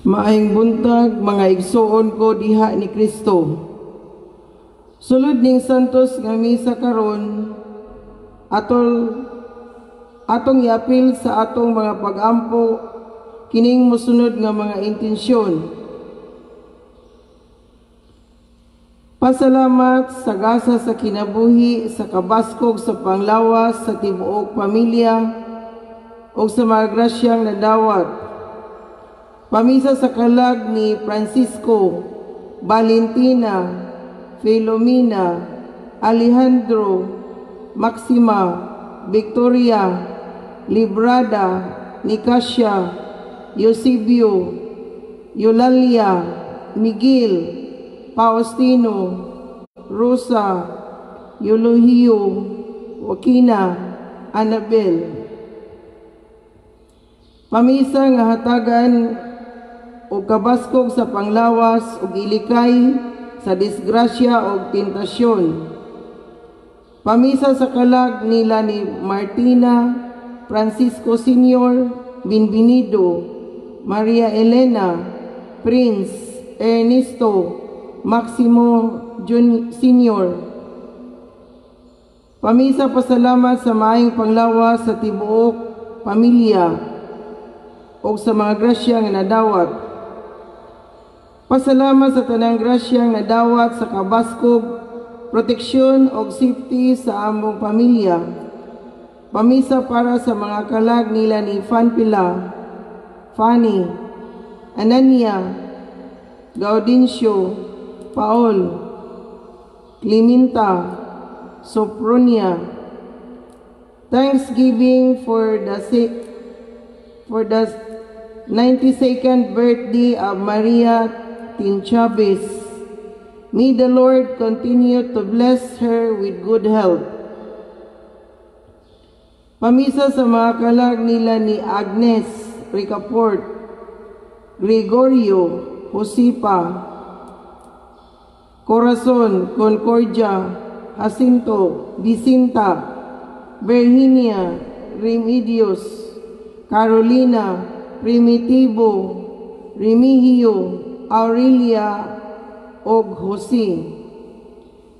Maayong buntag, mga igsuon ko diha ni Kristo. Sulod ning santos nga misa karon, atol atong iapil sa atong mga pagampo kining mosunod nga mga intensyon. Pasalamat sa gasa sa kinabuhi, sa kabaskog sa panglawas sa tibuok pamilya ug sa mga grasyang nadawat. Pamisa sa kalag ni Francisco, Valentina, Filomena, Alejandro, Maxima, Victoria, Librada, Nicasia, Eusebio, Eulalia, Miguel, Faustino, Rosa, Eulogio, Joaquina, Annabel. Pamisa nga hatagan og kabaskog sa panglawas ug ilikay sa disgrasya og tentasyon. Pamisa sa kalag nila ni Martina, Francisco Sr., Bienvenido, Maria Elena, Prince, Ernesto, Maximo Sr. Pamisa pasalamat sa maayong panglawas sa tibuok pamilya ug sa mga grasya nga nadawat. Pasalamat sa tanang grasya nga nadawat sa kabaskog, proteksyon ug safety sa among pamilya. Pamisa para sa mga kalag nila ni Fanpila, Fanny, Anania, Gaudencio, Paul, Clementa, Sopronia. Thanksgiving for the 92nd birthday of Maria Tenchavez. May the Lord continue to bless her with good health. Pamisa sa mga kalag nila ni Agnes Ricaport, Gregorio, Josepa, Corazon, Concordia, Jacinto, Vicinta, Virginia, Remedios, Carolina, Primitivo, Remigio, Aurelia, og Jose.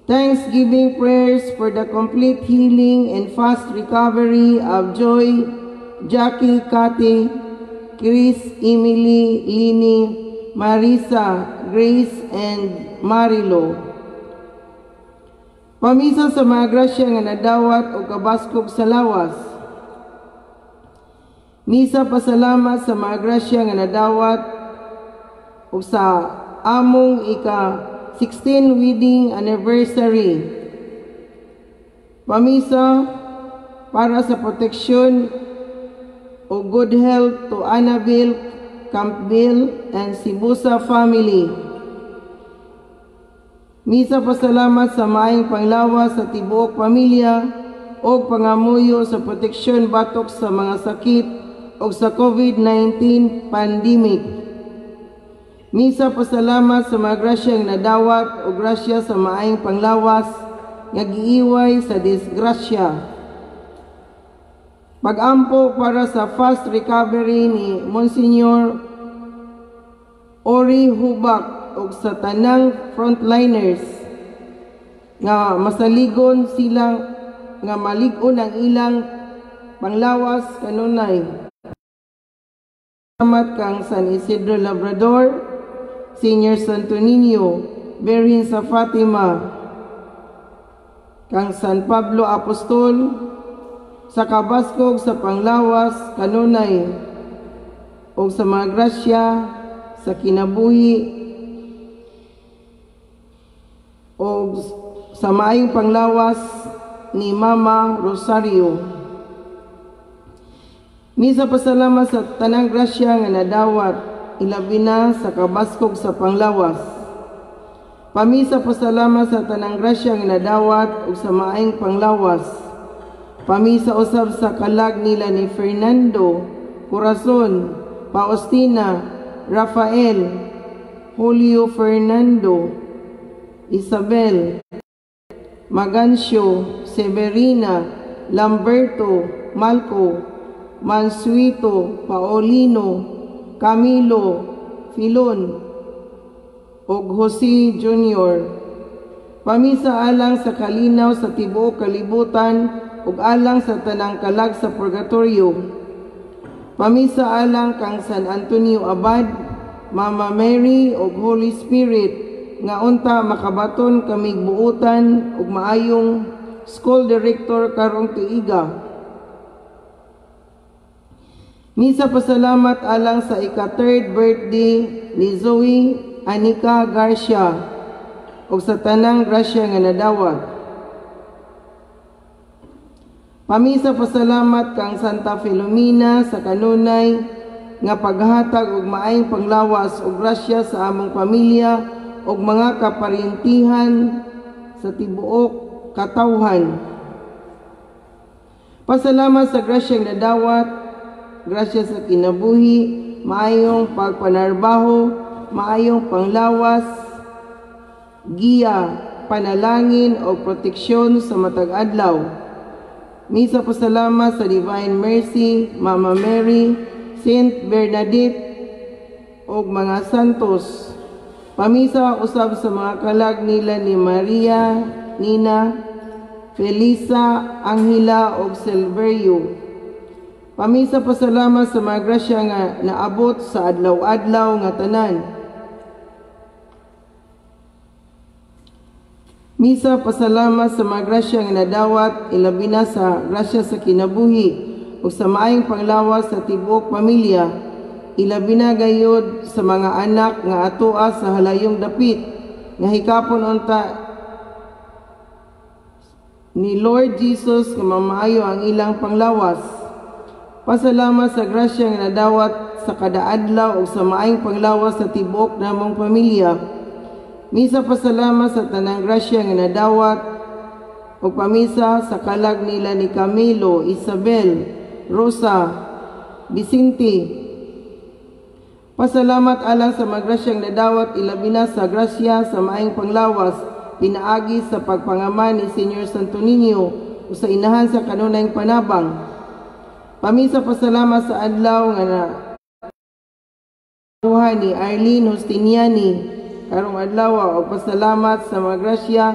Thanksgiving prayers for the complete healing and fast recovery of Joy, Jackie, Kati, Chris, Emily, Lini, Marisa, Grace, and Marilo. Pamisa sa mga grasya nga nadawat o kabaskog sa lawas. Misa pasalamat sa mga grasya nga nadawat o sa among ika 16 wedding anniversary. Pamisa para sa proteksyon o good health to Annabel Campbell and Sibusa family. Misa pasalamat sa maayong panglawas sa tibuok pamilya o pangamuyo sa proteksyon batok sa mga sakit o sa COVID-19 pandemic. Misa pasalamat sa mga grasyang nadawat o grasya sa maayong panglawas nga giiway sa disgrasya. Pagampo para sa fast recovery ni Monsignor Ori Hubak ug sa tanang frontliners nga masaligon silang nga malig-on ang ilang panglawas kanunay. Salamat kang San Isidro Labrador, Senior Santo Niño, Birhen sa Fatima, kang San Pablo Apostol, sa kabaskog sa panglawas kanunay ug sa mga grasya sa kinabuhi o sa maayong panglawas ni Mama Rosario. Misa pasalamat sa tanang grasya nga nadawat, ilabi na sa kabaskog sa panglawas. Pamisa pasalamat sa tanang grasya nga nadawat ug sa maayong panglawas. Pamisa usab sa kalag nila ni Fernando, Corazon, Faustina, Rafael, Julio Fernando, Isabel, Magancio, Severina, Lamberto, Malco, Mansuito, Paulino, Camilo, Filon ug Jose Jr. Pamisa alang sa kalinaw sa tibuok kalibutan ug alang sa tanang kalag sa purgatorio. Pamisa alang kang San Antonio Abad, Mama Mary ug Holy Spirit nga unta makabaton kamig buutan ug maayong school director karong tuiga. Misa pasalamat alang sa ika-third birthday ni Zoe Anika Garcia ug sa tanang grasya nga nadawat. Pamisa pasalamat kang Santa Filomena sa kanunay nga paghatag og maayong panglawas ug grasya sa among pamilya ug mga kaparintihan sa tibuok katawhan. Pasalamat sa grasyang nadawat, grasya sa kinabuhi, maayong pagpanarbaho, maayong panglawas, giya, panalangin o proteksyon sa matag adlaw. Misa pasalamat sa Divine Mercy, Mama Mary, Saint Bernadette ug mga santos. Pamisa usab sa mga kalag nila ni Maria, Nina, Felisa, Angela ug Silverio. Pamisa pasalamat sa mga grasya nga naabot sa adlaw-adlaw nga tanan. Misa pasalamat sa mga grasya nga nadawat, ilabi na sa grasya sa kinabuhi ug sa maayong panglawas sa tibuok pamilya, ilabi na gayod sa mga anak nga atoa sa halayong dapit nga hikapon unta ni Lord Jesus nga mamaayo ang ilang panglawas. Pasalamat sa grasya nga nadawat sa kada adlaw ug sa maayong panglawas sa tibuok namong pamilya. Misa pasalamat sa tanang grasya nga nadawat ug pamisa sa kalag nila ni Camilo, Isabel, Rosa, Vicente. Pasalamat alang sa mga grasyang nadawat, ilabi na sa grasya sa maayong panglawas pinaagi sa pagpangaman ni Señor Santo Niño o sa inahan sa kanunayng panabang. Pamisa pasalamat sa adlaw nga na kuha ni Arlene Justiniani karong adlaw og pasalamat sa mga grasya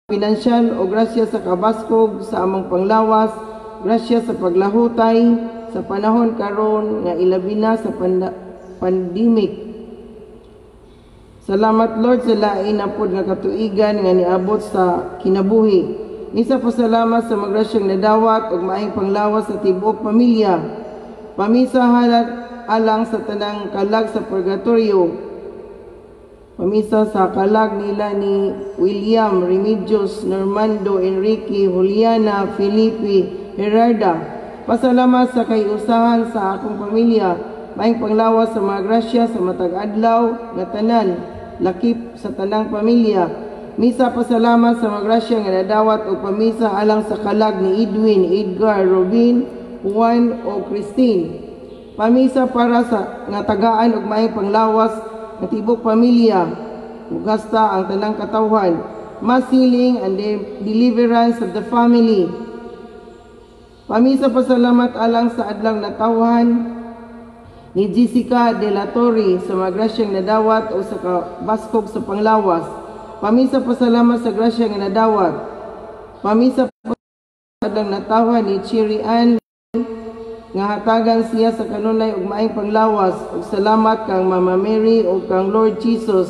pinansyal o grasya sa kabaskog sa among panglawas, grasya sa paglahutay sa panahon karon nga ilabi na sa pandemic. Salamat, Lord, sa lain na pod nga katuigan nga niabot sa kinabuhi. Misa pasalamat sa mga grasyang nadawat ug maayong panglawas sa tibuok pamilya. Pamisa halat alang sa tanang kalag sa purgatorio. Pamisa sa kalag nila ni William, Remedios, Normando, Enrique, Juliana, Felipe, Gerarda. Pasalamat sa kayusahan sa akong pamilya, maayong panglawas sa mga grasya sa matag adlaw nga tanan, lakip sa tanang pamilya. Misa pasalamat sa mga grasya nga nadawat ug pamisa alang sa kalag ni Edwin, Edgar, Robin, Juan o Christine. Pamisa para sa nga tagaan og maayong panglawas nga tibok pamilya, ug hasta ang tanang katawhan. Mass healing and the deliverance of the family. Pamisa pasalamat alang sa adlang natawhan ni Jessica De La Torre sa mga grasyang nadawat o sa kabaskog sa panglawas. Pamisa pasalamat sa grasya nga nadawat. Pamisa adlang natawhan ni Cherry Ann nga hatagan siya sa kanunay ug maayong panglawas ug salamat kang Mama Mary ug kang Lord Jesus.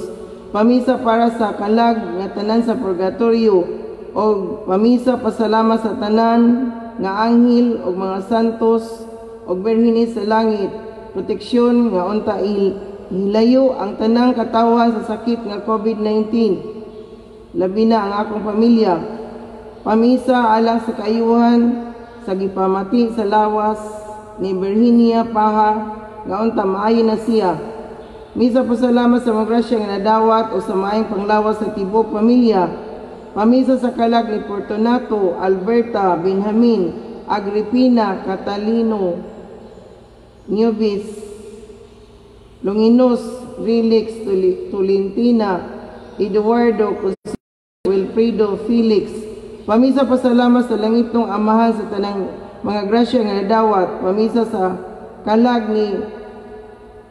Pamisa para sa kalag nga tanan sa purgatorio ug pamisa pasalamat sa tanan nga anghel ug mga santos ug birhenes sa langit. Proteksyon nga unta hilayo ang tanang katawhan sa sakit nga COVID-19. Labi na ang akong pamilya. Pamisa alang sa kaayuhan sa gipamati sa lawas ni Virginia Paha nga unta maayo na siya. Misa pasalamat sa mga grasya nga nadawat o sa maayong panglawas sa tibuok pamilya. Pamisa sa kalag ni Fortunato, Alberta, Benjamin, Agripina, Catalino, Nubis, Longinos, Relix, Tolentina, Eduardo, Wilfredo, Felix. Pamisa pasalamat sa langitnong Amahan sa tanang mga grasya nga nadawat. Pamisa sa kalag ni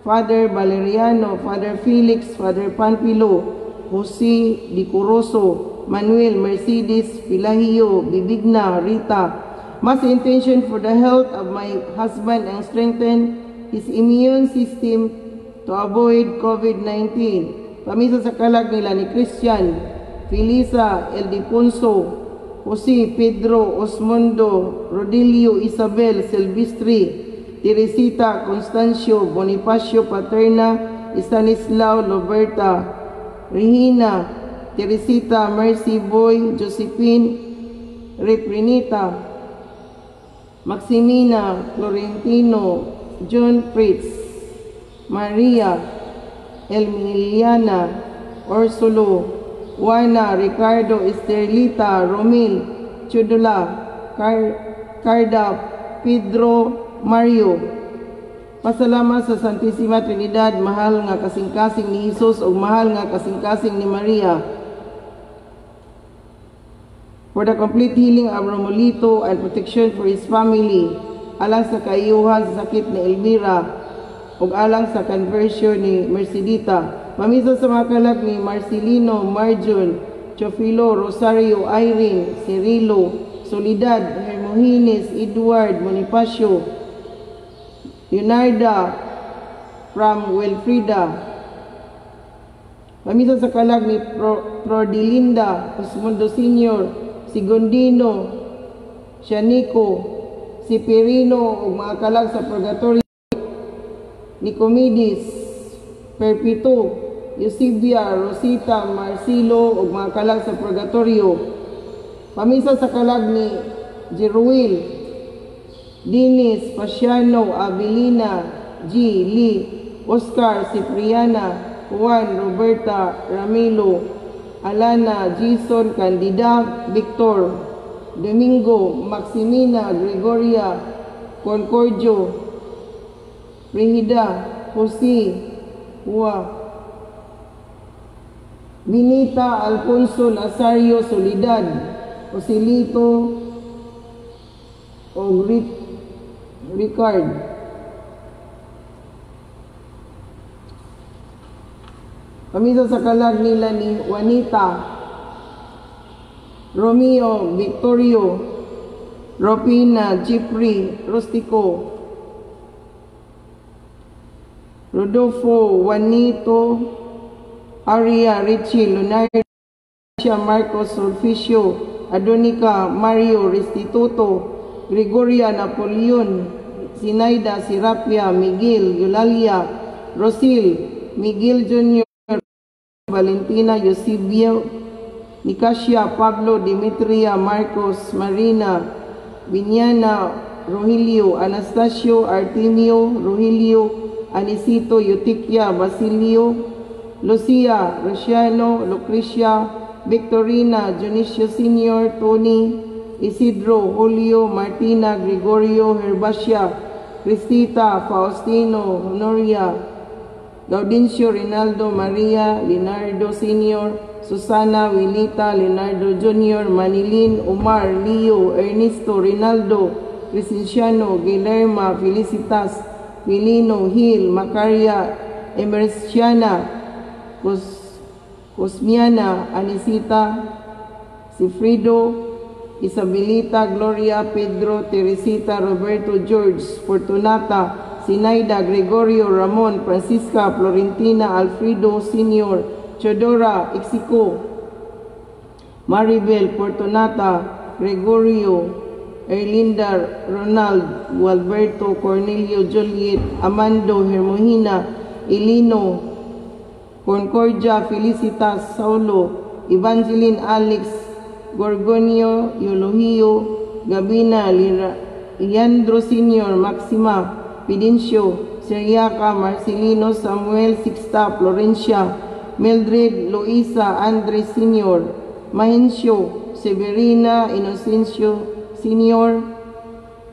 Father Valeriano, Father Felix, Father Panfilo, Jose Di Coroso, Manuel, Mercedes, Pilahio, Bibigna, Rita. Mass intention for the health of my husband and strengthen his immune system to avoid COVID-19. Pamisa sa kalag nila ni Christian, Felisa, Eldefonso, Jose, Pedro, Osmundo, Rodilio, Isabel, Silvestre, Teresita, Constancio, Bonifacio, Paterna, Stanislao, Roberta, Regina, Teresita, Mercy Boy, Josephine, Reprinita, Maximina, Florentino, John Fritz, Maria, Emiliana, Orsulo, Juana, Ricardo, Esterlita, Romil, Chudula, Carda, Pedro, Mario. Pasalamat sa Santissima Trinidad, mahal nga kasing-kasing ni Jesus ug mahal nga kasing-kasing ni Maria, for the complete healing of Romolito and protection for his family, alang sa kaayuhan sa sakit ni Elvira, ug alang sa conversion ni Mercedita. Pamisa sa mga kalag ni Marcelino, Marjun, Chofilo, Rosario, Irene, Cirilo, Soledad, Hermogenes, Edward, Bonifacio, Leonarda, from Wilfrida. Pamisa sa kalag ni Prodilinda, Osmundo Sr., Segundino, Shanico, Sipirino, ug mga kalag sa Purgatorio, Nicomedes, Perpetuo, Eusebia, Rosita, Marcelo, ug mga kalag sa Purgatorio. Pamisa sa kalag ni Jeruel, Dennis, Pasiano, Abilina, G. Lee, Oscar, Cipriana, Juan, Roberta, Ramilo, Alana, Jason, Candida, Victor, Domingo, Maximina, Gregoria, Concordio, Brigida, Jose, Hua, Benita, Alfonso, Nazario, Soledad, Joselito, o Ricard. Pamisa sa kalag nila ni Juanita, Romeo, Victorio, Ropina, Jeffrey, Rustico, Rodolfo, Juanito, Aria, Richie, Leonardo, Marcos, Sulficio, Adonica, Mario, Restituto, Gregoria, Napoleon, Sinaida, Serapia, Miguel, Eulalia, Rosil, Miguel Jr., Valentina, Eusebio, Nicasia, Pablo, Demetria, Marcos, Marina, Viñana, Rogelio, Anastasio, Artemio, Rogelio, Anisito, Eutiquia, Basilio, Lucia, Luciano, Lucrecia, Victorina, Dionisio Sr., Tony, Isidro, Julio, Martina, Gregorio, Herbacia, Cristita, Faustino, Honoria, Gaudencio, Rinaldo, Maria, Leonardo Sr., Susana, Wilita, Leonardo Jr., Manilin, Omar, Leo, Ernesto, Rinaldo, Crescenciano, Guillermo, Felicitas, Pilino, Hill, Macaria, Emerciana, Cosmiana, Anisita, Sifrido, Isabelita, Gloria, Pedro, Teresita, Roberto, George, Fortunata, Sinaida, Gregorio, Ramon, Francisca, Florentina, Alfredo, Senior, Teodora, Ixico, Maribel, Fortunata, Gregorio, Erlinda, Ronald, Gualberto, Cornelio, Juliet, Amando, Hermogina, Elino, Concordia, Felicitas, Saulo, Evangeline, Alex, Gorgonio, Eulogio, Gabina, Leandro Senior, Maxima, Pidencio, Siriaca, Marcelino, Samuel, Sixta, Florencia, Mildred, Luisa, Andres Senior, Mahencio, Severina, Inocencio Senior,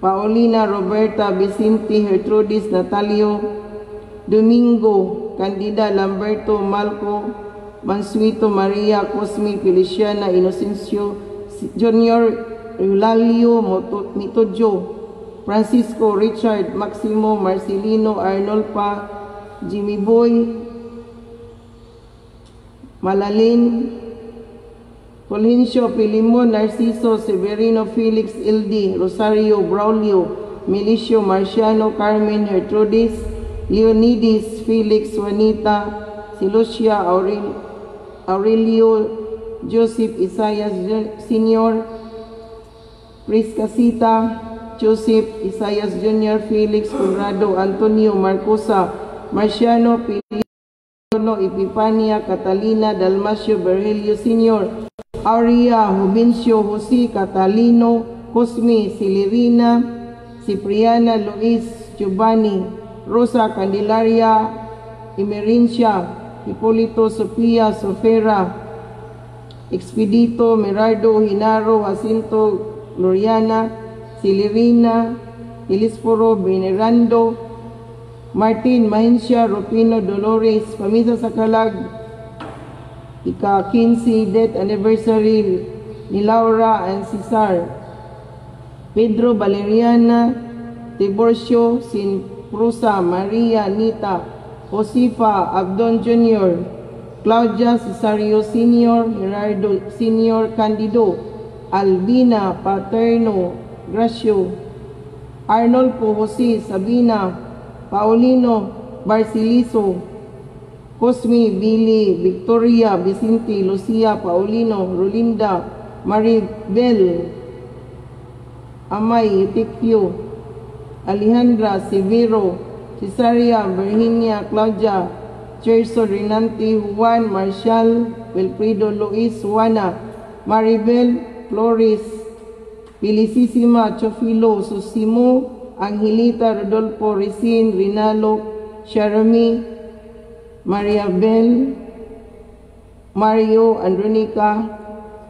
Paulina, Roberta, Vicente, Gertrudis, Natalio, Domingo, Candida, Lamberto, Malco, Mansuito, Maria, Cosme, Feliciana, Inocencio Junior, Eulalio, Mitojo, Francisco, Richard, Maximo, Marcelino, Arnolpa, Jimmy Boy, Malalin, Fulgencio, Pilimon, Narciso, Severino, Felix, Ildi, Rosario, Braulio, Milicio, Marciano, Carmen, Gertrudis, Leonides, Felix, Juanita, Silucia, Aurelio, Joseph, Isaias Sr., Priscasita, Joseph, Isaias Jr., Felix, Conrado, Antonio, Marcosa, Marciano, Pilino, Epifania, Catalina, Dalmacio, Berhelio Sr., Aurea, Juvencio, Jose, Catalino, Cosme, Silirina, Cipriana, Luis, Giovanni, Rosa, Candelaria, Emerincia, Hipolito, Sofia, Sofera, Expedito, Merardo, Hinaro, Jacinto, Gloriana, Silirina, Elisforo, Venerando, Martin, Mahencia, Rufino, Dolores, Pamisa sa kalag, ika-15 death anniversary ni Laura and Cesar, Pedro, Valeriana, Tiburcio, Sinprusa, Maria, Nita, Josefa, Abdon Jr., Claudia, Cesario Sr., Gerardo Sr., Candido, Albina, Paterno, Gracio, Arnolfo, Jose, Sabina, Paulino, Barciliso, Cosme, Billy, Victoria, Vicente, Lucia, Paulino, Rolinda, Maribel, Amay, Etikio, Alejandra, Severo, Cesaria, Virginia, Claudia, Gerson, Renante, Juan, Marcial, Wilfredo, Luis, Juana, Maribel, Flores, Felicissima, Chofilo, Susimo, Angelita, Rodolfo, Resin, Rinalo, Sharami, Maria Bel, Mario, Andronica,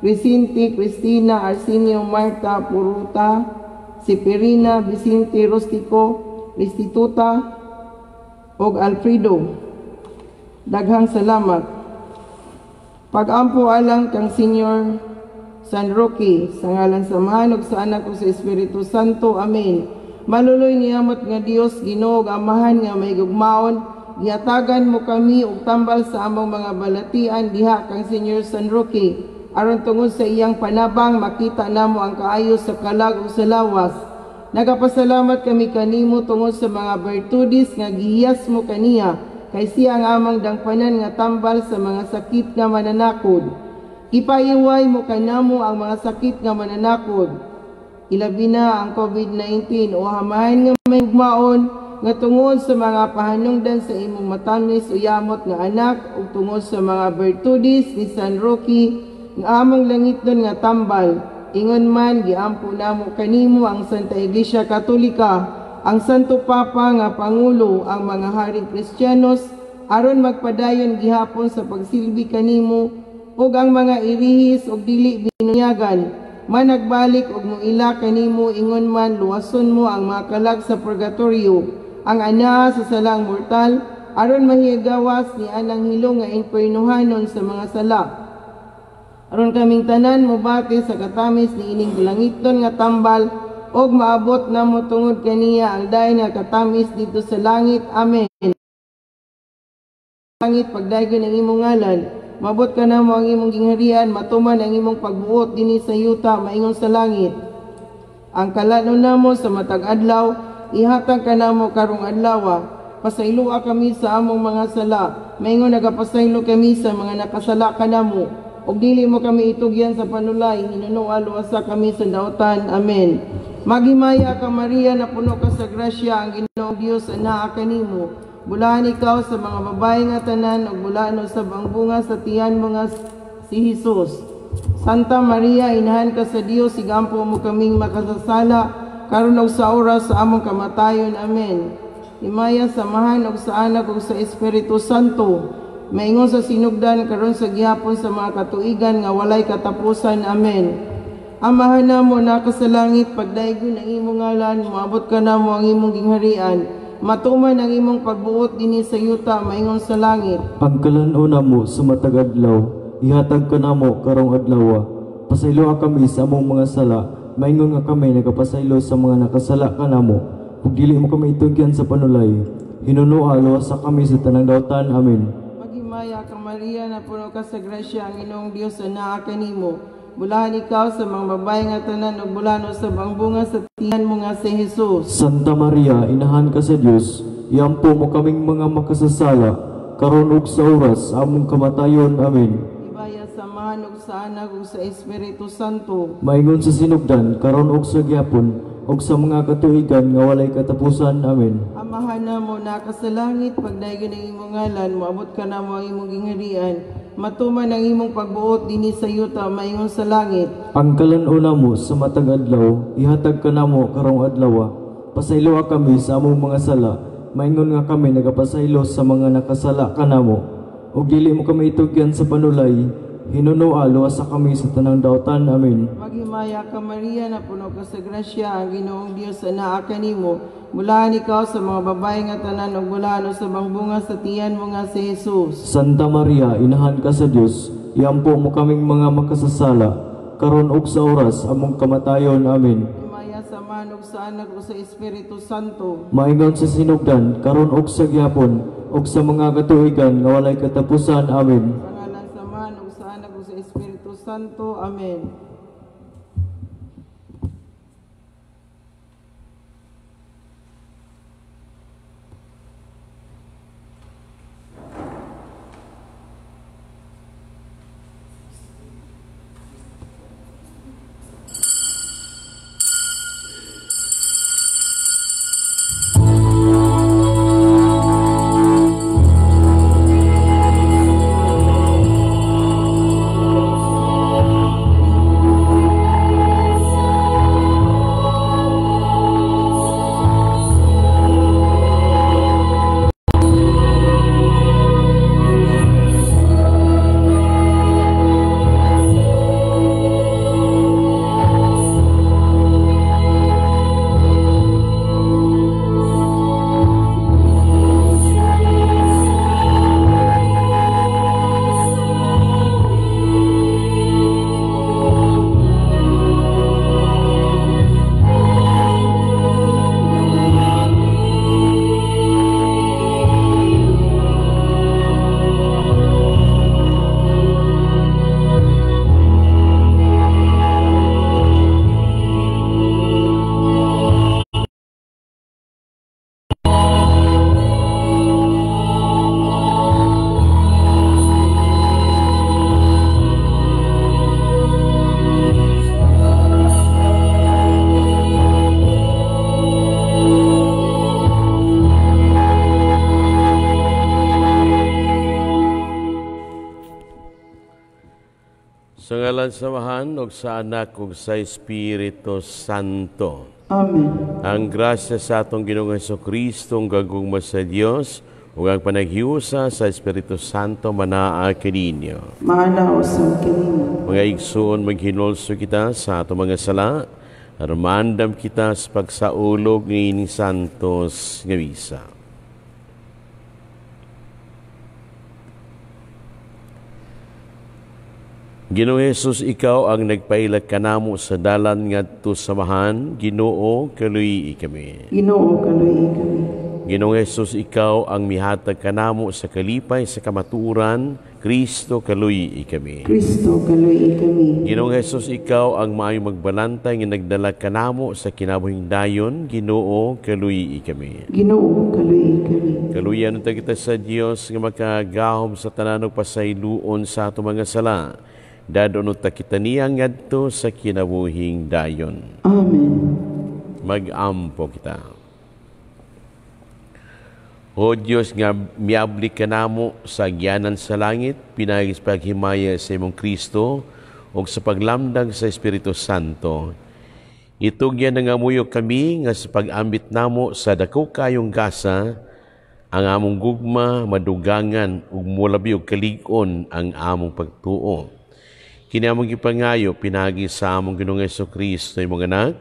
Vicente, Cristina, Arsenio, Marta, Puruta, Seperina, Vicente, Rustico, Restituta, ug Alfredo. Daghang salamat. Pag-ampo alang kang Senior San Roque, sa ngalan sa Amahan ug sa Anak ug sa Espiritu Santo. Amen. Maluloy niamot nga Dios, Ginoo ug Amahan nga may gugmaon, gihatagan mo kami og tambal sa among mga balatian diha kang Senior San Roque, aron tungod sa iyang panabang makita namo ang kaayo sa kalag ug sa lawas. Nagapasalamat kami kanimo tungod sa mga bertudes nga gihiyas mo kaniya, kay siya ang among dangpanan nga tambal sa mga sakit nga mananakod. Ipaiway mo kanamo ang mga sakit nga mananakod, ilabi na ang COVID-19, o Amahan nga may gugmaon, nga tungod sa mga pahanungdan sa imong matamis o yamot nga anak ug tungod sa mga bertudes ni San Roque nga among langitnon nga tambal, ingon man giampo namo kanimo ang Santa Iglesia Katolika, ang Santo Papa nga Pangulo, ang mga haring Kristiyanos aron magpadayon gihapon sa pagsilbi kanimo, ug ang mga irihis ug dili binunyagan managbalik ug moila kanimo. Ingon man luwason mo ang mga kalag sa purgatorio, ang anaa sa salang mortal, aron mahigawas ni anang hilong nga impernohanon sa mga sala, aron kaming tanan mobati sa katamis ni ining langiton nga tambal ug maabot namo tungod kaniya ang dayon nga katamis didto sa langit. Amen. Langit, pagdaygon ang imong ngalan, maabot kanamo ang imong gingharian, matuman ang imong pagbuot dinhi sa yuta maingon sa langit. Ang kalanon namo sa matag adlaw ihatag kanamo karong adlaw. Pasayloa kami sa among mga sala, maingon nagapasaylo kami sa mga nakasala kanamo. Ug dili mo kami itugyan sa panulay, hinunoa luwasa kami sa dautan. Amen. Maghimaya ka, Maria, napuno ka sa grasya, ang Ginoong Dios anaa kanimo. Bulahan ikaw sa mga babae nga tanan, ug bulahan usab ang bunga sa tiyan mo nga si Hesus. Santa Maria, inahan ka sa Dios, igampo mo kaming makasasala, karon ug sa oras sa among kamatayon. Amen. Himaya sa Amahan ug sa Anak ug sa Espiritu Santo, maingon sa sinugdan, karon sa gihapon, sa mga katuigan nga walay katapusan. Amen. Amahan namo na ka sa langit, pagdaygon ang imong ngalan, moabot kanamo ang imong gingharian, matuman ang imong pagbuot dinhi sa yuta maingon sa langit. Ang kalan-on namo sa matag adlaw, ihatag kanamo karong adlaw. Pasayloa kami sa among mga sala, maingon nga kami nagapasaylo sa mga nakasala kanamo. Ug dili mo kami itugyan sa panulay, Hinunoa, luwasa kami sa tanang dautan. Amen. Maghimaya ka Maria, napuno ka sa grasya, ang Ginoong Dios anaa kanimo. Bulahan ikaw sa mga babae nga tanan ug bulahan usab ang bunga sa tiyan mo nga si Jesus. Santa Maria, inahan ka sa Dios, iampo mo kaming mga makasasala, karon ug sa oras among kamatayon. Amen. Ibaya sa Amahan ug sa Anak ug sa Espiritu Santo. Maingon sa sinugdan, karon ug sa gyapon, ug sa mga katuigan nga walay katapusan. Amen. Amahan namo na ka sa langit, pagdayon ang imong ngalan, moabot ka namo ang imong gingharian, matuman ang imong pagbuot dinhi sa yuta maingon sa langit. Ang kalan-on namo sa matag adlaw, ihatag kanamo karong adlaw. Pasayloa kami sa among mga sala, maingon nga kami nagapasaylo sa mga nakasala kanamo. Ug dili mo kami itugyan sa panulay, hinunoa luwasa kami sa tanang dautan. Amen. Maghimaya ka Maria, napuno ka sa grasya, ang Ginoong Dios anaa kanimo. Bulahan ikaw sa mga babae nga tanan ug bulahan usab ang bunga sa tiyan mo nga si Jesus. Santa Maria, inahan ka sa Dios, iampo mo kaming mga makasasala, karon ug sa oras among kamatayon. Amen. Himaya sa Amahan ug sa Anak ug sa Espiritu Santo. Maingon sa sinugdan, karon ug sa gyapon, ug sa mga katuigan nga walay katapusan. Amen. Sa ngalan sa Amahan ug sa Anak ug sa Espiritu Santo. Amen. Sa ngalan sa Amahan ug sa Anak ug sa Espiritu Santo. Amen. Ang grasya sa atong Ginoong Hesukristo, ang gagugma sa Dios ug ang panaghiusa sa Espiritu Santo manaa kaninyo. Maana usab kanimo. Mga igsoon, maghinulso kita sa atong mga sala, aron maandam kita sa pagsaulog niining santos nga misa. Ginoong Hesus, ikaw ang nagpailag kanamo sa dalan ngadto sa samahan. Ginoo, kaluyi kami. Ginoo, kaluyi kami. Ginoong Hesus, ikaw ang mihatag kanamo sa kalipay sa kamatuoran. Kristo, kaluyi kami. Kristo, kaluyi kami. Ginoong Hesus, ikaw ang maayong magbalantay nga nagdala kanamo sa kinabuhing dayon. Ginoo, kaluyi kami. Ginoo, kaluyi kami. Kaluyan unta kita sa Dios nga makagahom sa tanan ug pasayloon sa atong mga sala. Dadon ta kita niya ngadto sa kinabuhing dayon. Amen. Mag-ampo kita. O Dios nga miabli kanamo sa agyanan sa langit, pinaagi sa paghimaya sa imong Kristo ug sa paglamdag sa Espiritu Santo. Itugyan nangamuyo kami nga sa pag-ambit namo sa dako kayong gasa, ang among gugma madugangan ug molabi og kalig-on ang among pagtuo. Kini among gipangayo pinaagi sa among Ginoong Hesukristo, imong anak,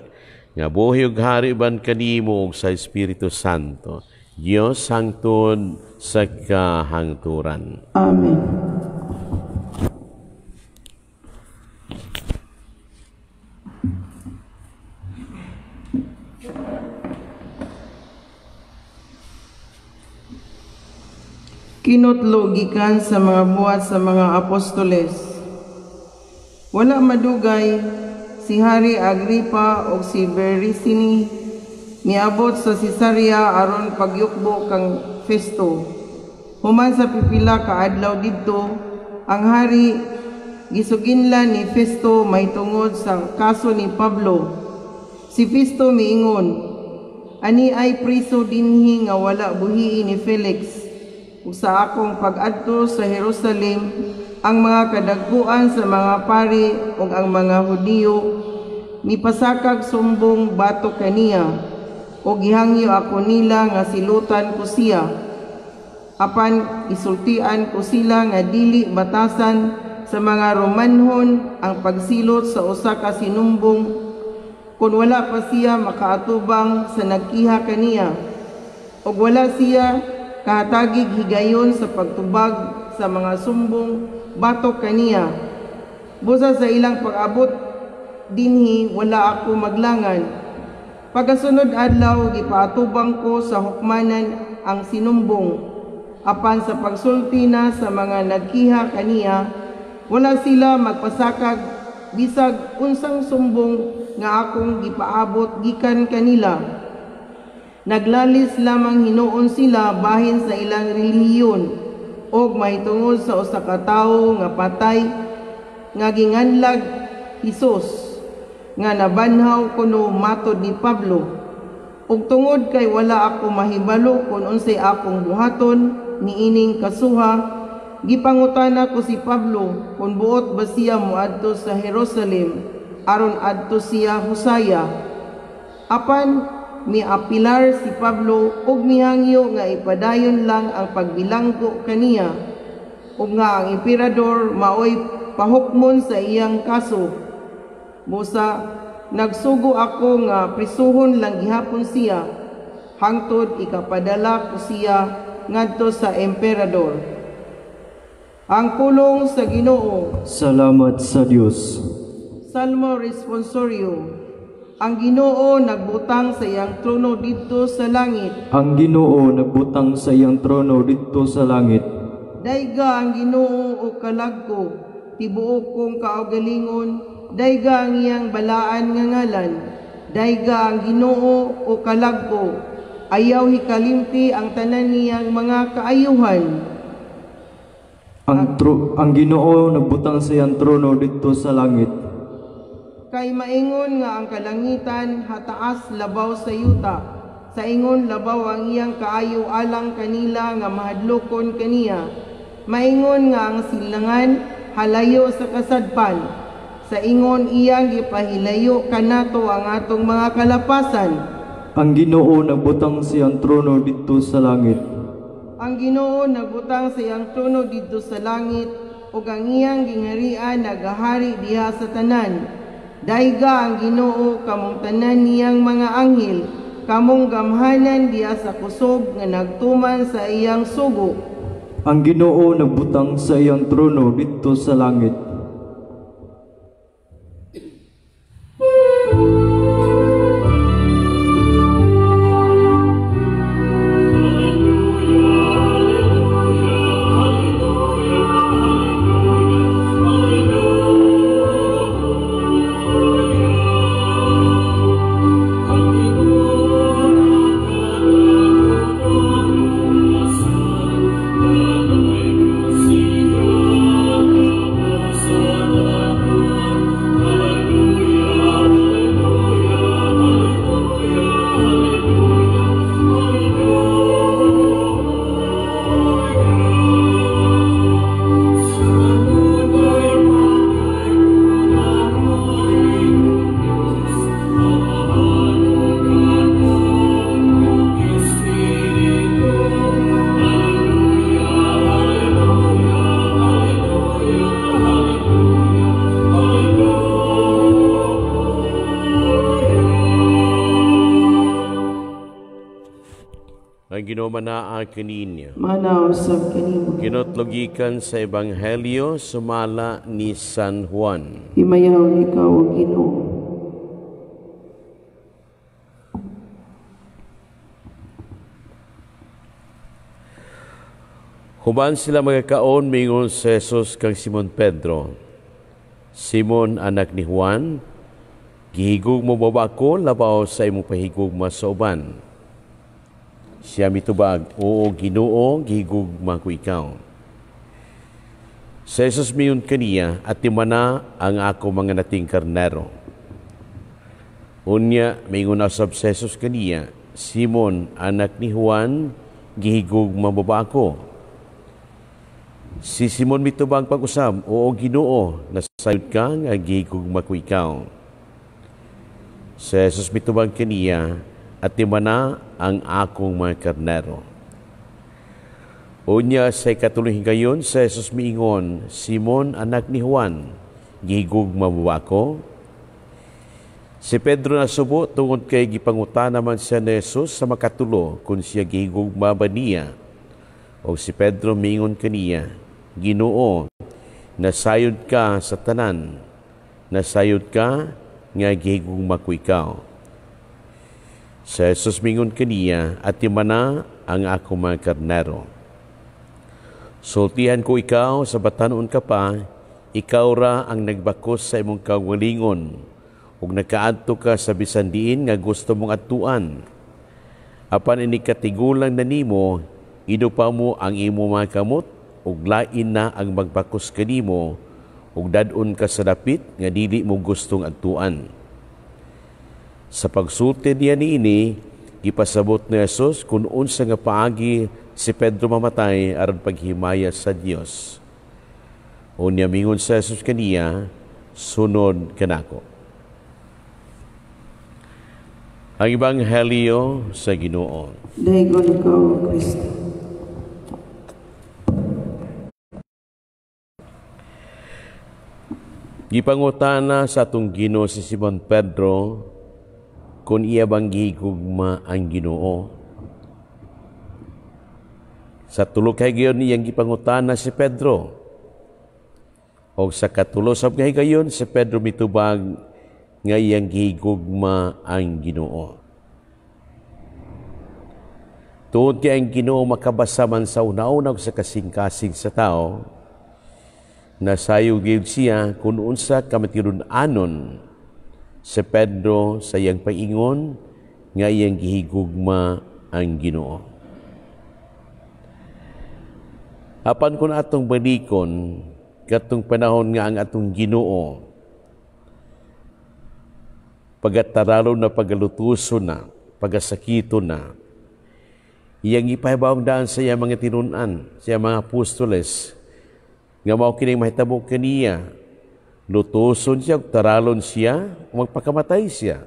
nga buhi ug hari uban kanimo ug sa Espiritu Santo. Dios hangtod sa kahangturan. Amen. Kinutlo gikan sa mga buhat sa mga apostoles. Wala madugay si Hari Agripa og si Berenice miabot sa Cesarea aron pagyukbo kang Festo. Human sa pipila ka adlaw didto, ang hari gisuginlan ni Festo mahitungod sa kaso ni Pablo. Si Festo miingon, "Ani ay priso dinhi nga wala buhii ni Felix. Ug sa akong pag-adto sa Jerusalem, ang mga kadagkuan sa mga pari ug ang mga Hudiyo mipasakag sumbong batok kaniya, ug gihangyo ako nila nga silutan ko siya. Apan isultian ko sila nga dili batasan sa mga Romanhon ang pagsilot sa usa ka sinumbong kun wala pa siya makaatubang sa nagkiha kaniya, ug wala siya kahatagig higayon sa pagtubag sa mga sumbong batok kaniya. Busa sa ilang pag-abot dinhi wala ako maglangan. Pagkasunod adlaw gipaatubang ko sa hukmanan ang sinumbong. Apan sa pagsulti na sa mga nagkiha kaniya, wala sila magpasakag bisag unsang sumbong nga akong gipaabot gikan kanila. Naglalis lamang hinuon sila bahin sa ilang relihiyon og mahitungod sa usa ka tawo nga patay nga ginganlag Hesus nga nabanhaw kuno matod ni Pablo. Ug tungod kay wala ako mahibalo kun unsay akong buhaton niining kasuha, gipangutana ko si Pablo kung buot ba siya moadto sa Jerusalem aron adto siya husaya. Apan miapilar si Pablo ug mihangyo nga ipadayon lang ang pagbilanggo kaniya ug nga ang emperador maoy pahukmon sa iyang kaso. Busa nagsugo ako nga prisuhon lang gihapon siya hangtod ikapadala ko siya ngadto sa emperador. Ang pulong sa Ginoo. Salamat sa Dios. Salmo Responsorio. Ang Ginoo nagbutang sa iyang trono didto sa langit. Ang Ginoo nagbutang sa iyang trono didto sa langit. Dayga ang Ginoo o kalag ko, tibuok kong kaugalingon, dayga ang iyang balaan nga ngalan. Dayga ang Ginoo o kalag ko, ayaw hikalimti ang tanan niyang mga kaayuhan. Ang Ginoo nagbutang sa iyang trono didto sa langit. Kay maingon nga ang kalangitan hataas labaw sa yuta, sa ingon labaw ang iyang kaayo alang kanila nga mahadlokon kaniya. Maingon nga ang silangan halayo sa kasadpan, sa ingon iyang gipahilayo kanato ang atong mga kalapasan. Ang Ginoo nagbutang sa iyang trono didto sa langit. Ang Ginoo nagbutang sa iyang trono didto sa langit, ug ang iyang gingharian nagahari diha sa tanan. Dayga ang Ginoo kamong tanan niyang mga anghel, kamong gamhanan diha sa kusog nga nagtuman sa iyang sugo. Ang Ginoo nagbutang sa iyang trono didto sa langit. Ang Ginoo manaa kaninyo. Manaw sab kanimo. Kinotlogikan sa Ebanghelyo sumala ni San Juan. Himayaw ikaw o Ginoo. Human sila magakaon, mingon si Jesus kang Simon Pedro, "Simon, anak ni Juan, gihigugma mo ba ako labaw sa imong pahigugma sa uban?" Siya mitubag, "Oo, Ginoo, gihigugma ko ikaw." Si Jesus miingon kaniya, "Atimana ang ako mga nating karnero." Unya, mingon usab si Jesus kaniya, "Simon, anak ni Juan, gihigugma mo ba ako?" Si Simon mitubag pag-usab, "Oo, Ginoo, nasayod ka nga gihigugma ko ikaw." Si Jesus mitubag kaniya, "Atimana ang akong mga karnero." Unya sa ikatulong higayon, si Jesus miingon, "Simon, anak ni Juan, gihigugma mo ba ako?" Si Pedro nasubo tungod kay gipangutana man siya ni Jesus sa makatulo kung siya gihigugma ba niya. O si Pedro miingon kaniya, "Ginoo, nasayod ka sa tanan, nasayod ka nga gihigugma ko ikaw." Si Jesus mingon kaniya, "Atimana ang ako mga karnero. Sultihan ko ikaw sa batanon ka pa, ikaw ra ang nagbakos sa imong kaugalingon, ug nakaadto ka sa bisan diin nga gusto mong adtuan. Apan ini katigulang na nimo, idupa mo ang imo mga kamot, ug lain na ang magbakos kanimo, ug dad-on ka sa dapit nga dili mo gustong adtuan." Sa pagsulti niya niini, gipasabot ni Jesus kung unsa nga paagi si Pedro mamatay aron paghimaya sa Dios. Unya mingon sa Jesus kaniya, "Sunod kanako." Ang Ebanghelyo sa Ginoo. Daygon ikaw, Kristo. Gipangutana sa atong Ginoo si Simon Pedro kung iya bang gihigugma ang Ginoo. Sa tulo ka higayon iyang gipangutana si Pedro. O sa katulo sa higayon si Pedro mitubag nga iyang gihigugma ang Ginoo. Tungod kay ang Ginoo makabasa man sa una-una sa kasing-kasing sa tao, nasayod gyud siya kung unsa ka matinud-anon si Pedro sa iyang paingon nga iyang gihigugma ang Ginoo. Apan kung atong balikon katong panahon nga ang atong Ginoo pagataralo na, pagalutuso na, pagasakito na, iyang ipahibaong daan sa iyang mga tinun-an, sa iyang mga apostoles, nga mao kining mahitabo kaniya, lutuson siya, taralon siya, magpakamatay siya.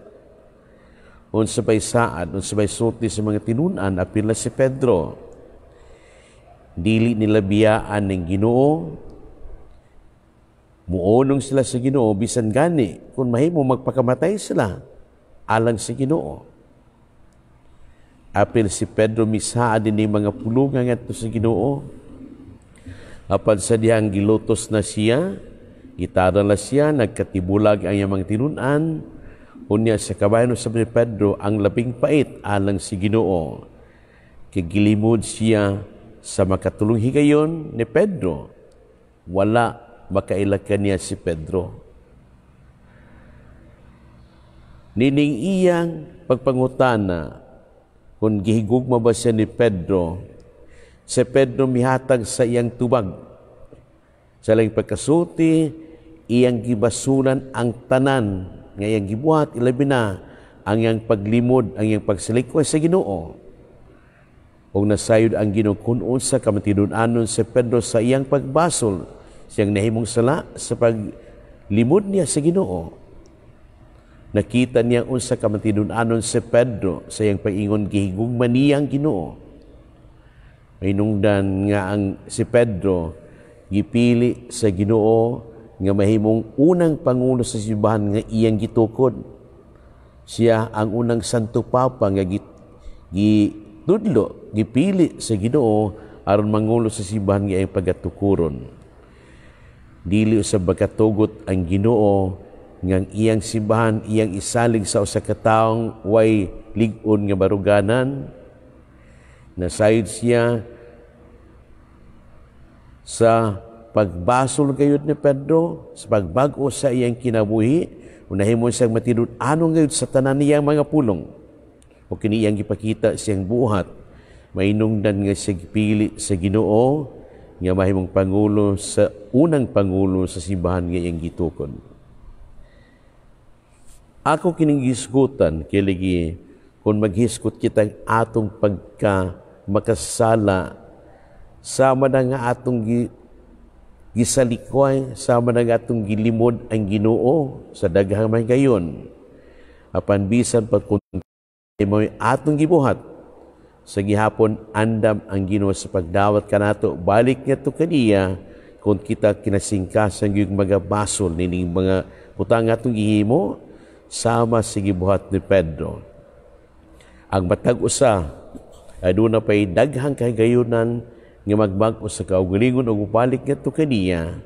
Unsa bay saad, unsa bay sulti sa mga tinun-an, apil na si Pedro. Dili nila biyaan ng Ginoo, muonong sila sa Ginoo, bisan gani, kung mahimo magpakamatay sila, alang sa Ginoo. Apil si Pedro misaad din mga pulungan ngadto sa Ginoo. Apan sa dihang gilutos na siya, gitara na siya, nagkatibulag ang iyang mga tinun-an. Unya sa kabayan sa ni Pedro ang labing pait alang si Ginoo. Kay gilimod siya sa makatulong higayon ni Pedro. Wala makaila kaniya si Pedro. Nining iyang pagpangutana kung gihigugma ba siya ni Pedro, si Pedro mihatag sa iyang tubag. Sa iyang pagkasulti, iyang gibasulan ang tanan nga iyang gibuhat, ilabi na ang iyang paglimod, ang iyang pagsalikway sa Ginoo. Ug nasayod ang Ginoo kung unsa ka matinud-anon si Pedro sa iyang pagbasol, siyang nahimong sala sa paglimod niya sa Ginoo. Nakita niya unsa ka matinud-anon si Pedro sa iyang pag-ingon gihigugma niya ang Ginoo. Mainungdan nga ang si Pedro gipili sa Ginoo nga mahimong unang pangulo sa simbahan nga iyang gitukod. Siya ang unang Santo Papa nga gitudlo, gipili sa Ginoo aron mangulo sa simbahan nga iyang pagatukuron. Dili usab makatugot ang Ginoo nga ang iyang simbahan iyang isalig sa usa ka taong way lig-on nga baruganan. Nasayod siya Sa pagbasol gayud ni Pedro, sa pagbag-o sa iyang kinabuhi, unahimo siyang matinud-anong gayud sa tanan niyang mga pulong. O kini iyang gipakita siyang buhat, mainungdan nga siya gipili sa Ginoo nga mahimong pangulo sa unang pangulo sa simbahan nga iyang gitukod. Ako kining gisgutan kay lagi kung maghisgot kitang atong pagka makasala sama na nga atong gisalikway, sama na nga atong gilimod ang Ginoo sa daghang may gayon. Apan bisan pag mo'y atong gibuhat, sa gihapon andam ang Ginoo sa pagdawat kanato, balik ngadto kaniya kung kita kinasingkasan yung mga basol nining mga butang atong gihimo sama sa gibuhat ni Pedro. Ang matag usa aduna pay daghang kahigayunan nga magbag-o sa kaugalingon ug mobalik ngadto kaniya,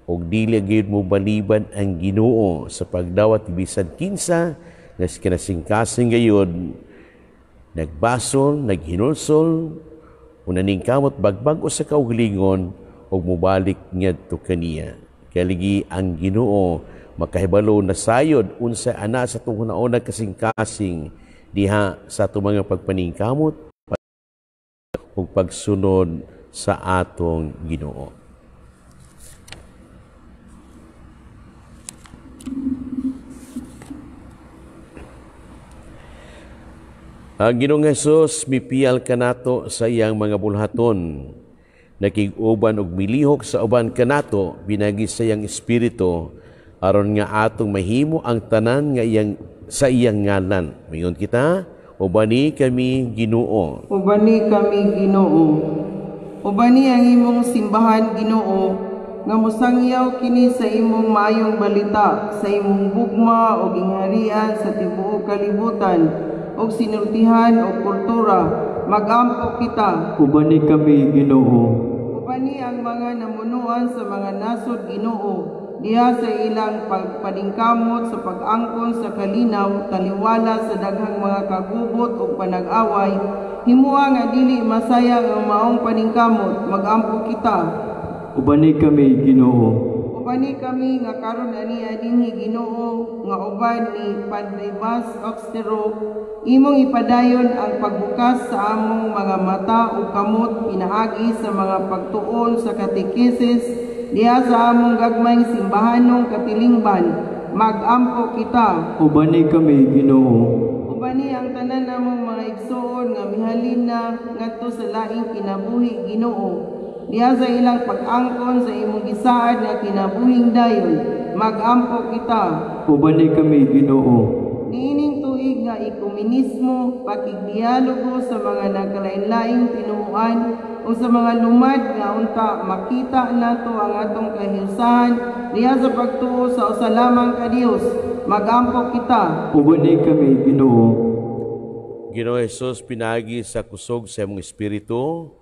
ug dili gyud mo baliban ang Ginoo sa pagdawat bisan kinsa nga kinasingkasing gayud nagbasol, naghinulsol, unaningkamot bagbag-o sa kaugalingon ug mobalik ngadto kaniya. Kaya ligi ang Ginoo makahibalo na sayod unsa ana sa atong hunauna kasing-kasing diha sa atong mga pagpaningkamot ug pagsunod sa atong Ginoo. Ang Ginoong Hesus mipiyal kanato sa iyang mga bulhaton, nakig-uban og milihok sa uban kanato binagi sa iyang espiritu aron nga atong mahimo ang tanan nga iyang sa iyang ngalan. Mayon kita, ubani kami Ginoo. Ubani kami Ginoo. Ubani ang imong simbahan Ginoo, nga mosangyaw kini sa imong maayong balita, sa imong gugma ug gingharian sa tibuok kalibutan, ug sinultihan ug kultura. Magampo kita. Ubani kami Ginoo. Ubani ang mga namunuan sa mga nasod Ginoo, diha sa ilang pagpaningkamot sa pag-angkon sa kalinaw, taliwala sa daghang mga kagubot ug panag-away. Himua nga dili masayang ang maong paningkamot. Magampo kita. Ubani kami Ginoo. Ubani kami nga karon ani dinhi Ginoo, nga uban ni Padre Bas Oxtero, imong ipadayon ang pagbukas sa among mga mata ug kamot pinaagi sa mga pagtuon sa katekesis diha sa among gagmayng simbahanong katilingban. Magampo kita. Ubani kami Ginoo. Ubani ang tanan namong mga igsoon nga mihalin na ngadto sa laing kinabuhi Ginoo, diha sa ilang pag-angkon sa imong gisaad nga kinabuhing dayon. Magampo kita. Ubani kami Ginoo. Niining tuig nga ekumenismo, pakigdialogo sa mga nagkalain-laing tinuoan o sa mga lumad nga unta makita nato ang atong kahiusahan diha sa pagtuo sa usa lamang ka Dios. Magampo kita. Ubani kami Ginoo. Ginoo Hesus, pinaagi sa kusog sa imong espiritu,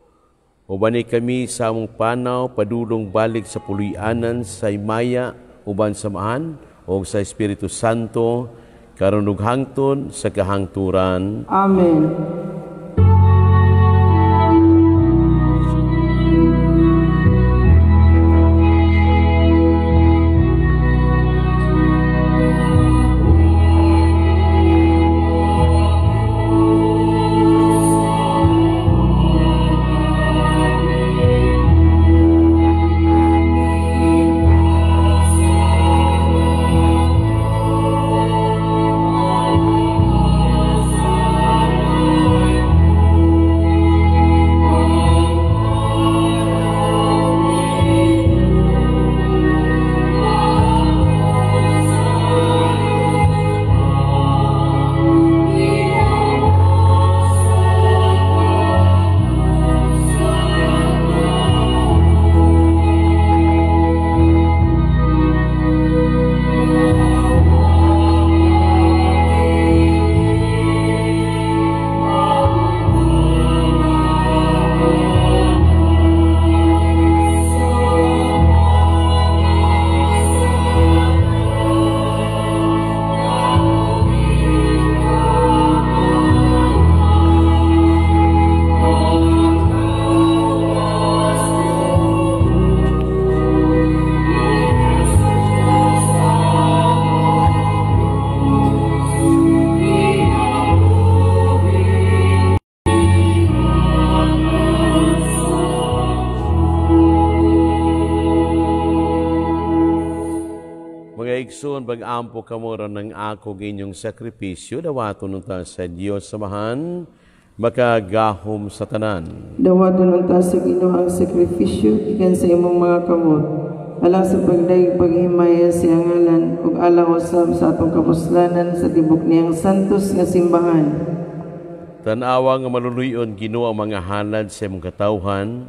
ubani kami sa among panaw padulong balik sa puloy-anan sa himaya uban sa Amahan o sa Espiritu Santo karon ug hangtod sa kahangturan. Amen. Mga igsoon, pag-ampo kamo ron ng ako inyong sakripisyo, dawaton unta sa Dios Amahan, makagahom sa tanan. Dawaton unta sa Ginoo ang sakripisyo gikan sa imong mga kamot, alang sa pagdayeg paghimaya sa iyang ngalan ug alang usab sa atong kapuslanan sa tibok niyang santos nga simbahan. Tan-awa nga maluluyon Ginoo ang mga halad sa imong katawhan,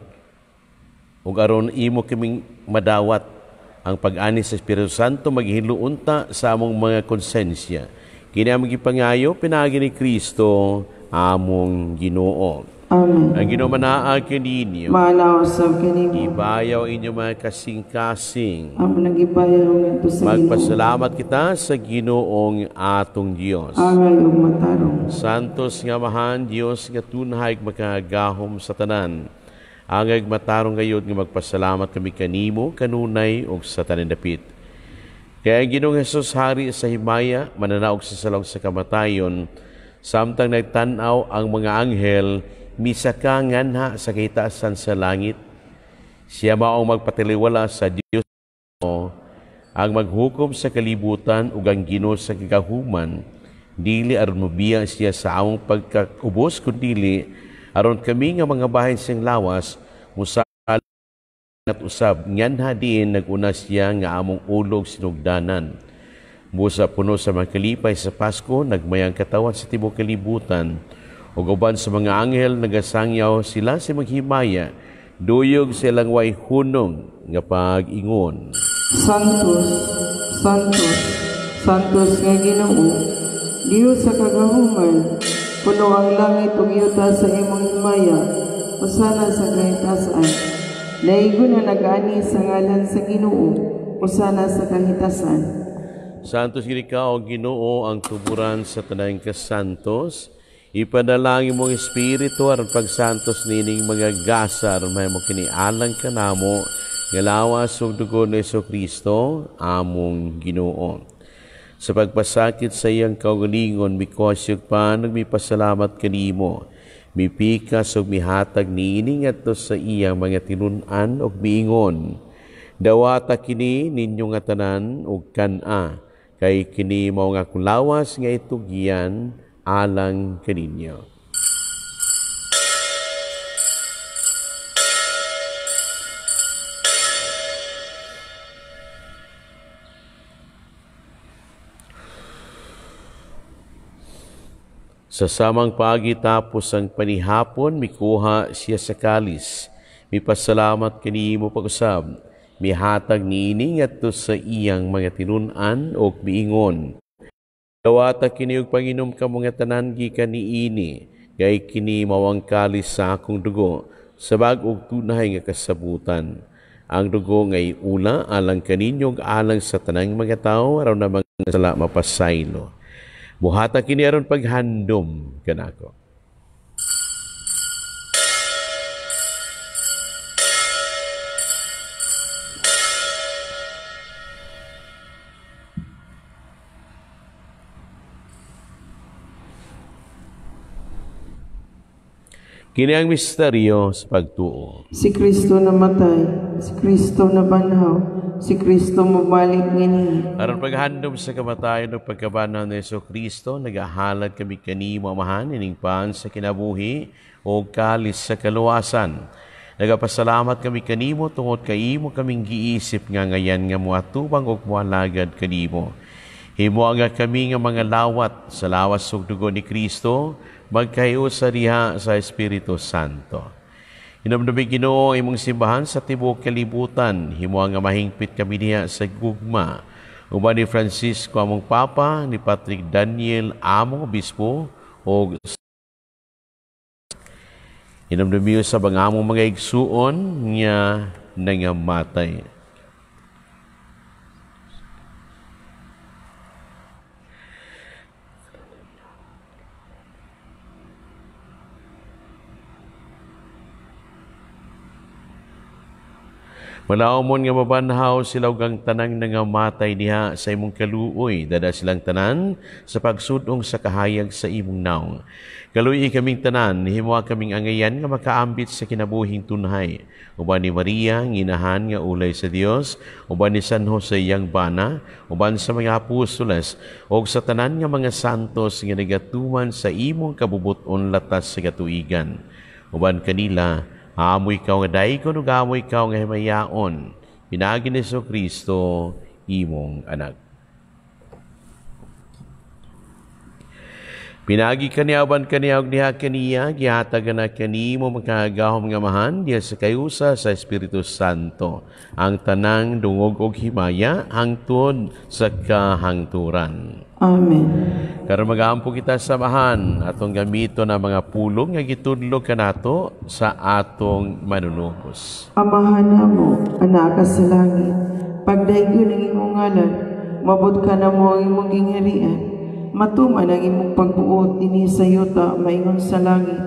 ug aron imo kaming madawat ang pag-ani sa Espiritu Santo maghiluunta sa among mga konsensya. Kini among gipangayo pinaagi ni Kristo among Ginoo. Amen. Ang Ginoo manaa kaninyo. Maanaa usab kanimo. Ibayaw inyong mga kasing-kasing. Amo nang gibayaw ngadto sa Ginoo. Magpasalamat kita sa Ginoong atong Dios. Angay ug matarong. Santos nga Amahan, Dios nga tunhay makagahom sa tanan. Angay matarong gayud nga magpasalamat kami kanimo kanunay ug sa tanan dapit. Kaya ang Ginoong Hesus hari sa himaya, mananaog sa salong sa kamatayon, samtang nagtan-aw ang mga anghel, misaka nganha sa kahitasan sa langit. Siya maong magpatiliwala sa Dios ang maghukom sa kalibutan ug ang Ginoo sa kagahuman. Dili aron mobiya siya sa among pagkaubos, kundili aron kami nga mga bahin siyang lawas musal at usab nganha diin naguna siya nga among ulog sinugdanan. Busa puno sa mga kalipay sa Pasko, nagmayang katawan sa tibuok kalibutan. Ug uban sa mga anghel nagasangyaw sila sa maghimaya, duyog silang way hunong nga pag-ingon. Santos, Santos, Santos nga Ginoo, Dios sa kagahuman, puno ang langit ug yuta sa imong himaya, usana sa kahitasan. Daigon na nag-ani sa ngalan sa Ginoo, usana sa kahitasan. Santos gid ikaw, Ginoo, ang tuburan sa tanang kasantos. Ipanalangin mong espiritu aron pagsantos nining mga gasa aron mahimo kini alang kanamo nga lawas ug dugo ni Hesukristo among Ginoo. Sa pagpasakit sa iyang kaugalingon, mikosyog pa nagmipasalamat kanimo, mipikas ug mihatag niini ngadto sa iyang mga tinun-an ug miingon, dawata kini ninyo nga tanan ug kan-a, kay kini mao nga akong lawas nga itugyan alang kaninyo. Sa samang paagi tapos ang panihapon, mikuha siya sa kalis. Mipasalamat kanimo pag-usab. Mihatag niini ngadto sa iyang mga tinun-an ug miingon, dawata kini ug panginom kamo nga tanan gikan niini, kay kini mao ang kalis sa akong dugo sa bag-ong tunay nga kasabutan. Ang dugo ngay ula alang kaninyo ug alang sa tanang mga tawo aron na mga sala mapasaylo. Buhata kini aron paghandom kanako. Kini ang misteryo sa pagtuo. Si Kristo namatay, si Kristo nabanhaw, si Kristo mobalik ngini. Aron paghandom sa kamatayon ug pagkabanhaw ni Hesukristo, nagahalad kami kanimo Amahan ining pan sa kinabuhi o kalis sa kaluwasan. Nagapasalamat kami kanimo tungod kay imo kaming giisip nga ngayan nga moatubang ug moalagad kanimo. Himo nga kami nga mga lawat sa lawas ug dugo ni Kristo, magkahiusa diha sa Espiritu Santo. Hinumdumi Ginoo imong simbahan sa tibuok kalibutan, himo nga mahingpit kami diha sa gugma. Uban ni Francisco among Papa, ni Patrick Daniel among obispo, og hinumdumi sa mga among mga igsuon nga nangamatay. Malaumon nga mabanhaw sila ug ang tanang nangamatay diha sa imong kaluoy, dada silang tanan sa pagsudong sa kahayag sa imong naong. Kaluoy kaming tanan, himoa kaming angayan nga makaambit sa kinabuhing tunhay. Uban ni Maria, nginahan nga ulay sa Dios, uban ni San Jose iyang bana, uban sa mga apostoles, ug sa tanan nga mga santos nga nagatuman sa imong kabubuton latas sa katuigan. Uban kanila, amoy ikaw nga daygon ug amoy ikaw nga himayaon, pinaagi ni Jesucristo imong anak. Pinaagi kaniya uban kaniya ug diha kaniya, gihatag na kanimo makagagahom nga Amahan diha sa kayusa sa Espiritu Santo, ang tanang dungog ug himaya hangtod sa kahangturan. Amen. Karon magaampo kita sa Amahan, atong gamiton ang mga pulong nga gitudlo kanato sa atong manunubos. Amahan namo, anaa ka sa langit, pagdaygon ang imong ngalan, mabot ka namo ang imong gingharian, matuman ang imong pagbuot dinhi sa yuta maingon sa langit.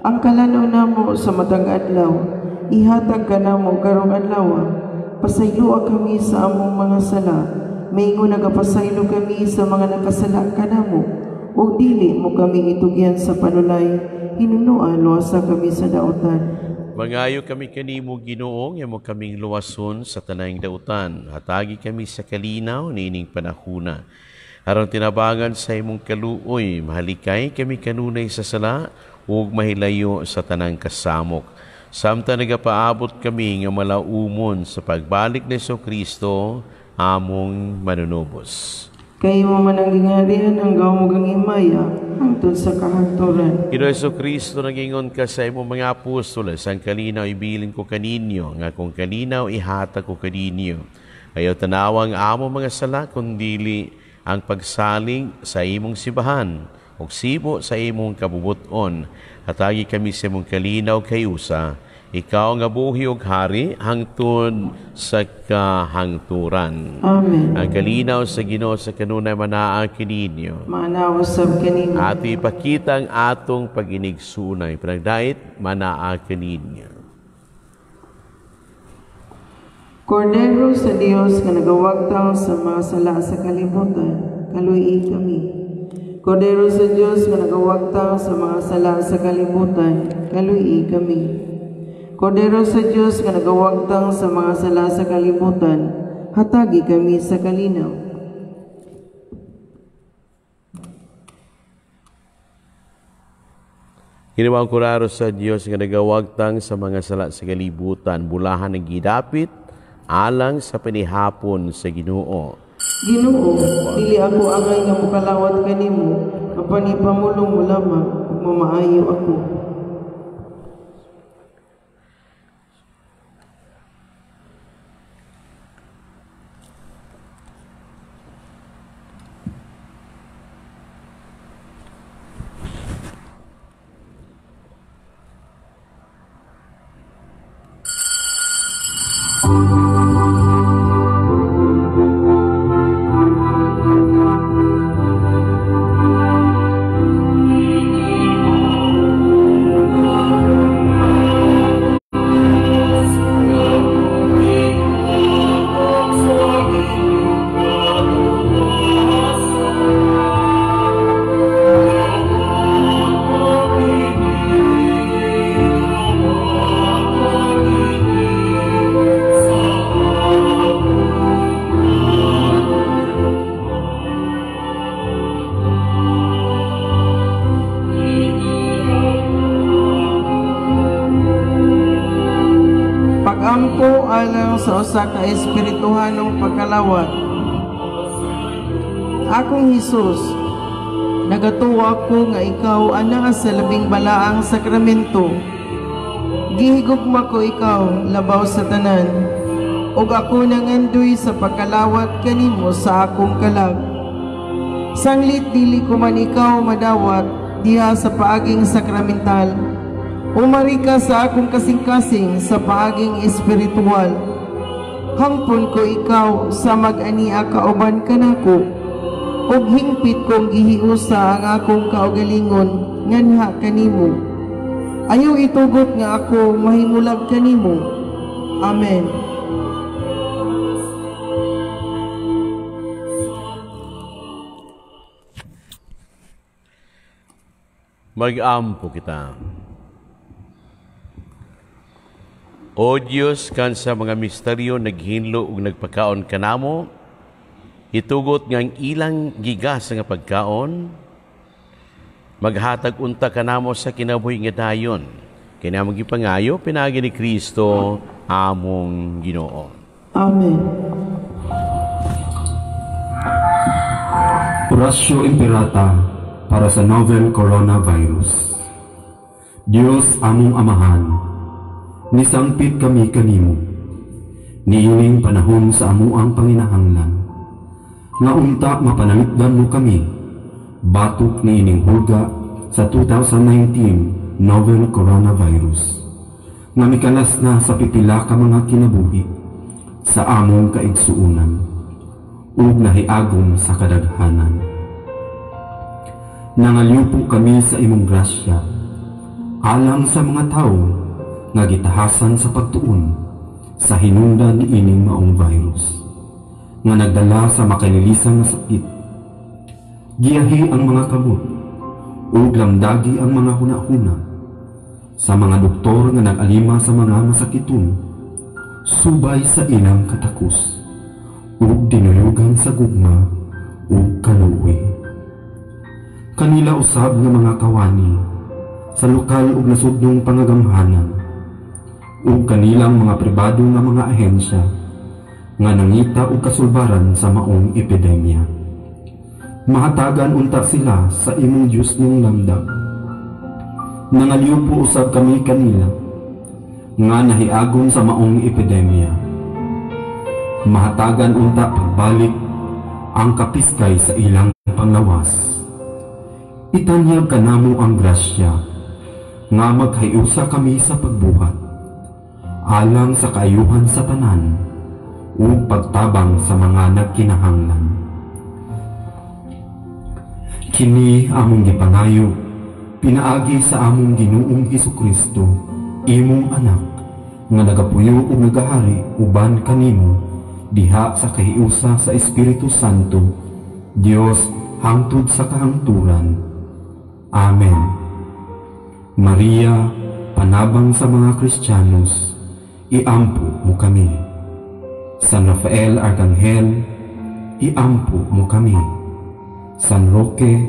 Ang kalan-on namo sa matag adlaw, ihatag kanamo karong adlaw. Pasayloa kami sa among mga sala, maingon nagapasaylo kami sa mga nakasala kanamo, ug dili mo kami itugyan sa panulay, hinunoa luwasa kami sa dautan. Mangayo kami kanimo, Ginoo, nga mo kaming luwason sa tanang dautan. Hatagi kami sa kalinaw niining panahuna. Aron tinabangan sa imong kaluoy, mahalikay kami kanunay sa sala ug mahilayo sa tanang kasamok. Samtang nagapaabot kami nga malaumon sa pagbalik ni Jesucristo, among manunubos. Kay imo man ang gingharian, ang gahom ug ang himaya, hangtod sa kahangturan. Ginoo Jesucristo, nagingon ka sa imong mga apostoles, ang kalinaw ibilin ko kaninyo, nga kung kalinaw ihatag ko kaninyo. Ayaw tanawang among mga sala, kundili ang pagsalig sa imong simbahan ug sibo sa imong kabubuton. Hatagi kami sa imong kalinaw kayusa, ikaw nga buhi ug hari hangtod sa kahangturan. Amen. Ang kalinaw sa Ginoo sa kanunay manaa kininyo. Manaa usab kaninyo. Ato ipakita ang atong paginigsunay, panagdait manaa kaninyo. Kordero sa Dios nga nagawagtang sa mga sala sa kalibutan, kaluoy kami. Kordero sa Dios nga nagawagtang sa mga sala sa kalibutan, kaluoy kami. Kordero sa Dios nga nagawagtang sa mga sala sa kalibutan, hatagi kami sa kalinaw. Ginawa ang kuraro sa Dios nga nagawagtang sa mga sala sa kalibutan, bulahan ang gidapit alang sa panihapon sa Ginoo. Ginoo, dili ako angay nga mokalawat kanimo, apan ipamulong mo lamang ug mamaayo ako. Pagampo alang sa usa ka espirituhanong pagkalawat. Akong Hesus, nagatuwa ko nga ikaw anaa sa labing balaang sakramento. Gihigugma ko ikaw labaw sa tanan, ug ako nangandoy sa pagkalawat kanimo sa akong kalag. Sanglit dili ko man ikaw madawat diha sa paaging sakramental, umari ka sa akong kasing-kasing sa paaging espiritual. Hangpon ko ikaw sa mag-ania kauban kanako, ug hingpit kong gihiusa ang akong kaugalingon nganha kanimo. Ayaw itugot nga ako mahimulag kanimo. Amen. Mag-ampo kita. O Dios, kan sa mga misteryo naghinlo ug nagpakaon kanamo, itugot nga ang ilang gigas nga pagkaon, maghatag unta kanamo sa kinabuhi nga dayon. Kini among gipangayo pinaagi ni Kristo among Ginoo. Amen. Oratio Imperata para sa novel coronavirus. Dios among Amahan, nisangpit kami kanimo, niining panahon sa amuang panginahanglan, nga unta mapanalipdan mo kami, batok niining hulga sa 2019 novel coronavirus, nga mikalas na sa pipila ka mga kinabuhi sa among kaigsuonan, ug nahiagom sa kadaghanan. Nangalyupo kami sa imong grasya, alang sa mga tawo nga gitahasan sa pagtuon sa hinungdan niining maong virus, nga nagdala sa makalilisan nga sakit. Giyahi ang mga kamot ug lamdagi ang mga hunahuna sa mga doktor nga nag-alima sa mga masakiton, subay sa ilang katakos ug dinuyugan sa gugma ug kaluoy. Kanila usab nga mga kawani sa lokal ug nasudnong pangagamhanan ug kanilang mga pribado nga mga ahensya nga nangita og kasulbaran sa maong epidemya. Mahatagan unta sila sa imong Dios nung lamdam. Nangalyupo usab kami kanila nga nahiagom sa maong epidemya. Mahatagan unta pagbalik ang kapiskay sa ilang panglawas. Itanyag kanamo ang grasya nga maghiusa kami sa pagbuhat alang sa kaayuhan sa tanan ug pagtabang sa mga nagkinahanglan. Kini among gipangayo pinaagi sa among Ginoong Hesukristo, imong anak, nga nagapuyo ug nagahari uban kanimo diha sa kahiusa sa Espiritu Santo, Dios hangtod sa kahangturan. Amen. Maria, panabang sa mga Kristiyanos, iampo mo kami. San Rafael Arkanghel, iampo mo kami. San Roque,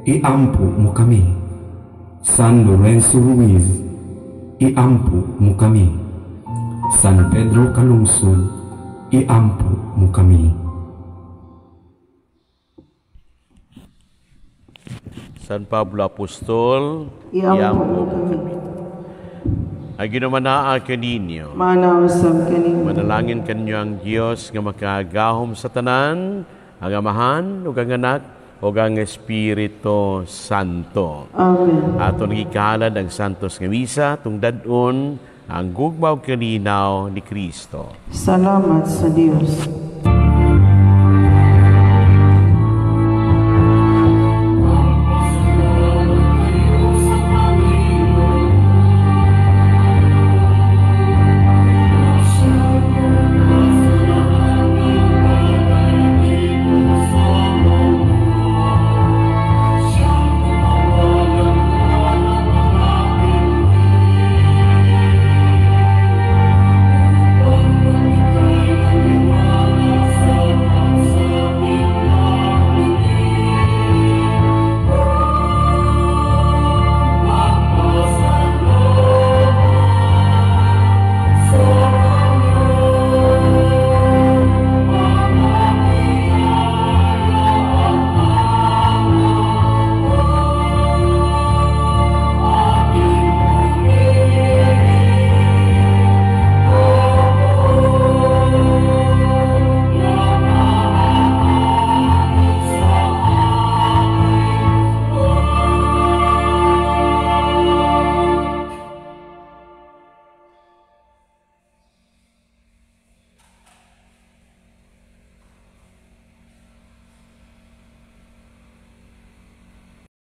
iampo mo kami. San Lorenzo Ruiz, iampo mo kami. San Pedro Calungsod, iampo mo kami. San Pablo Apostol, iampo mo kami. Ang Ginoo manaa kaninyo. Manausap kaninyo. Manalangin kanyo ang Dios nga makagahom sa tanan, ang Amahan ug ang Anak ug ang Espiritu Santo. Amen. Ato nagikahalad ang Santos nga Misa tungdad-on ang gugma ug kalinaw ni Kristo. Salamat sa Dios.